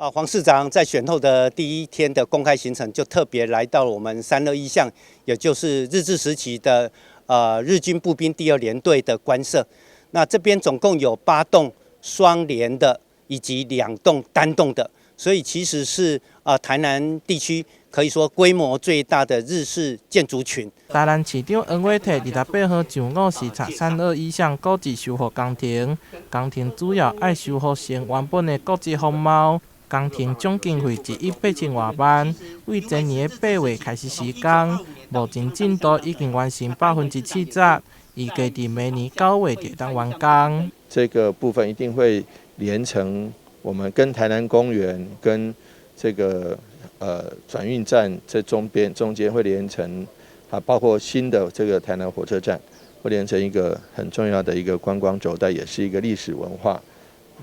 啊，黃市長在選後的第一天的公開行程，就特別來到了我們321巷，也就是日治時期的日軍步兵第二聯隊的官舍。那這邊總共有八棟雙連的，以及兩棟單棟的，所以其實是啊台南地區可以說規模最大的日式建築群。台南市長黃偉哲28號上午視察321巷古蹟修復工程，工程主要愛修復成原本的古蹟風貌。工程總經費1億8千外萬，對前年的8月開始施工，目前進度已經完成70%，預計佇明年9月就會當完工。這個部分一定會連成我們跟台南公園跟這個轉運站這中邊中間會連成啊，包括新的這個台南火車站，會連成一個很重要的一個觀光軸帶，也是一個歷史文化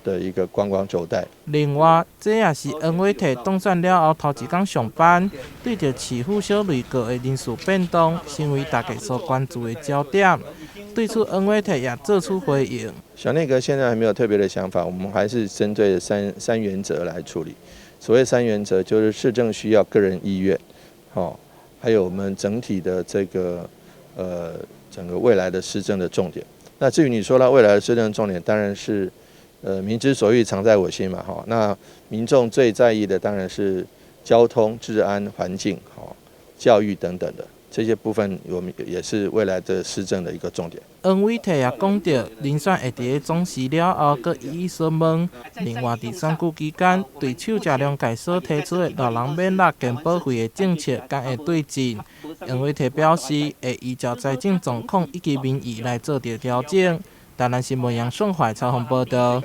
的一個觀光軸帶。另外，這也是黃偉哲當選了後頭一工上班，對著市府小內閣的人事變動，成為大家所關注的焦點。對此，黃偉哲也做出回應。小內閣現在還沒有特別的想法，我們還是針對三原則來處理。所謂三原則，就是市政需要、個人意願，好，還有我們整體的這個整個未來的施政的重點。那至於你說到未來的施政重點，當然是民之所欲，常在我心嘛，哈。那民眾最在意的當然是交通、治安、環境、哈、教育等等的這些部分，我們也是未來的施政的一個重點。黃偉哲也講著，人選會佇咧總辭了後，閣一一詢問。另外，佇選舉期間，對手食量界所提出的老人免納健保費的政策，敢會兌現？黃偉哲表示，會依照財政狀況以及民意來做著調整。台南新聞楊順懷採訪報道。